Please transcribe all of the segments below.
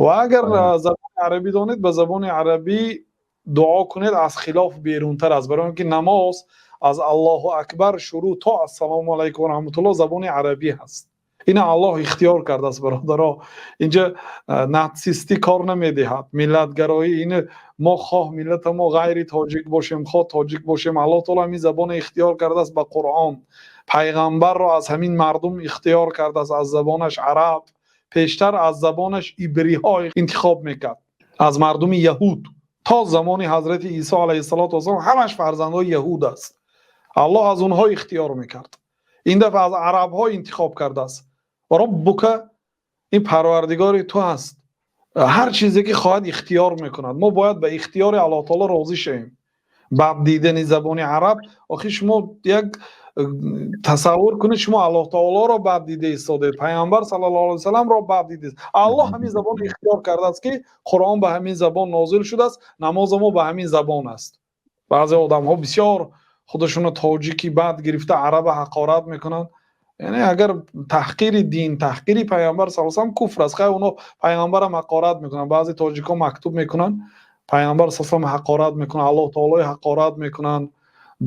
Ва агар забони арабӣ донед, ба забони арабӣ дуо кунед, аз хилоф берунтар аст, барои инки намоз аз Аллоҳу Акбар шурӯъ то Ассалому алайкум ва раҳматуллоҳ забони арабӣ ҳаст. Инро Аллоҳ ихтиёр кардааст, бародарон. Инҷо нацистӣ кор намедиҳад, миллатгароӣ. Ин мо хоҳ миллати мо ғайри тоҷик бошем, хоҳ тоҷик бошем, Аллоҳи таъоло ҳамин забонро ихтиёр кардааст ба Қуръон. Паёмбарро аз ҳамин мардум ихтиёр кардааст, аз забонаш араб. Пештар аз забонаш ибриҳо интихоб мекард, аз мардуми яҳуд то замони ҳазрати Исо алайҳиссалом ҳамаш фарзандони яҳуд аст. Аллоҳ аз онҳо ихтиёр мекард. Ин дафъа аз арабҳо интихоб кардааст. Ва Раббука, ин Парвардигори ту аст. Ҳар чизе ки хоҳад, ихтиёр мекунад. Мо бояд ба ихтиёри Аллоҳи таъоло розӣ шавем. Бад дидани забони араб, охир шумо як тасаввур кунед, шумо Аллоҳи таъолоро бад дида истодаед, Паёмбар саллаллоҳу алайҳи васалламро бад дидаед. Аллоҳ ҳамин забонро ихтиёр кардааст, ки Қуръон ба ҳамин забон нозил шудааст, намози мо ба ҳамин забон аст. Баъзе одамҳо бисёр худашонро тоҷикӣ бад гирифта, арабро ҳақорат мекунанд. Яъне агар таҳқири дин, таҳқири Паёмбар саллаллоҳу алайҳи васаллам куфр аст. Хайр, онҳо Паёмбарро ҳақорат мекунанд. Баъзе тоҷикҳо мактуб мекунанд, Паёмбар саллаллоҳу алайҳи васаллам ҳақорат мекунанд, Аллоҳи таъоло ҳақорат мекунанд,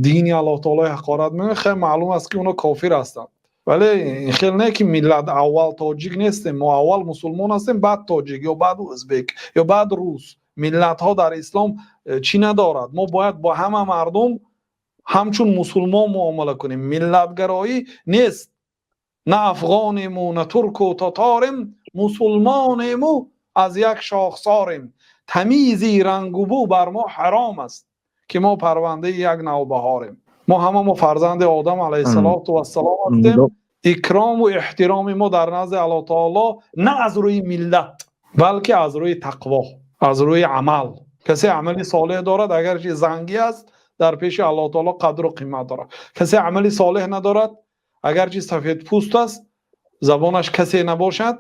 дини Аллоҳи таъоло ҳақорат мекунанд. Хайр, маълум аст, ки онҳо кофир ҳастанд. Вале ин хел не, ки миллат аввал тоҷик нестем, мо аввал мусулмон ҳастем, баъд тоҷик ё баъд ӯзбек ё баъд рус. Миллатҳо дар ислом чӣ надорад. Мо бояд бо ҳама мардум ҳамчун мусулмон муомила кунем. Миллатгароӣ нест. На афғонему, на турку таторем, мусулмонему аз як шохсорем. Тамизи рангу бӯ бар мо ҳаром аст, ки мо парвандаи як навбаҳорем. Мо ҳама мо фарзанди Одам алайҳиссалоту вассалом ҳастем. Икрому эҳтироми мо дар назди Аллоҳ таоло на аз рӯи миллат, балки аз рӯи тақво, аз рӯи амал. Касе амали солеҳ дорад, агарчи зангӣ аст, дар пеши Аллоҳ таоло қадру қимат дорад. Касе амали солеҳ надорад, агарчи сафедпӯст аст, забонаш касе набошад,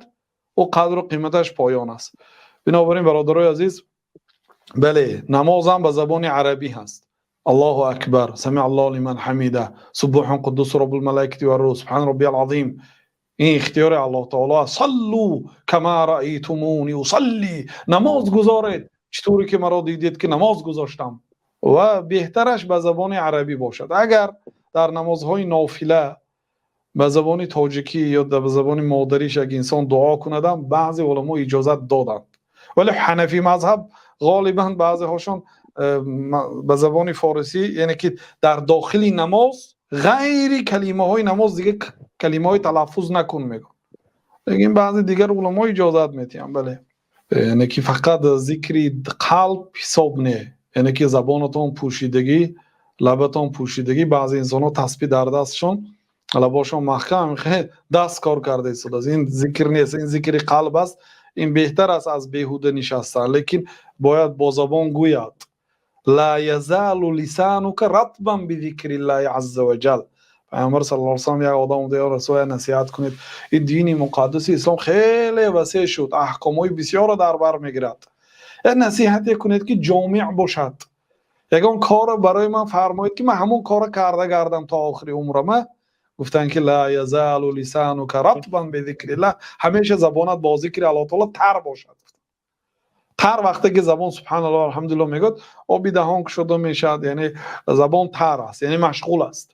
ӯ қадру қиматаш поён аст. Бинобар ин, бародарои азиз, бале, намозам ба забони арабӣ ҳаст. Аллоҳу Акбар, Самиа Аллоҳу лиман ҳамида, Субҳун Қуддус Роббул малоикати вар руҳ, Субҳана Роббиял азим. Ин ихтиёри Аллоҳ таоло аст. Саллу кама раайтумуни усалли, намоз гузоред, чӣ тавре ки маро дидед, ки намоз гузоштам. Ва беҳтараш ба забони арабӣ бошад. Агар дар намозҳои нофила ба забони тоҷикӣ ё ба забони модариш як инсон дуо кунадам, баъзе уламо иҷозат доданд. Вале ҳанафӣ мазҳаб ғолибан баъзеҳошон ба забони форисӣ, яъне ки дар дохили намоз ғайри калимаҳои намоз дига калимаҳои талаффуз накун мегӯянд. Лекин баъзе дигар уламо иҷозат медиҳанд, бале, яъне ки фақат зикри қалб ҳисоб не, яъне ки забонатон пӯшидагӣ, лабатон пӯшидагӣ. Баъзе инсонҳо таспи дар дастшон, лабошон маҳкам, даст кор карда истодааст. Ин зикр нест, ин зикри қалб аст. Ин беҳтар аст аз беҳуда нишастан, лекин бояд бо забон гӯяд. Ла язалу лисанука ратбан бизикриллаҳи азза ва ҷал. Паёмбар саллаллоҳу алайҳи васаллам як одам омада: «Ё Расул, насиҳат кунед, ин дини муқаддаси ислом хеле васеъ шуд, аҳкомҳои бисёрро дар бар мегирад, як насиҳате кунед, ки ҷомеъ бошад, ягон корро барои ман фармоед, ки ман ҳамон корро карда гардам то охири умрама». Гуфтанд, ки ла язалу лисанука ратбан бизикриллаҳ, ҳамеша забонат бо зикри Аллоҳ таоло тар бошад. Тар вақте ки забон субҳаналлоҳ, алҳамдулиллоҳ мегӯяд, оби даҳон кушода мешавад, яъне забон тар аст, яъне машғул аст.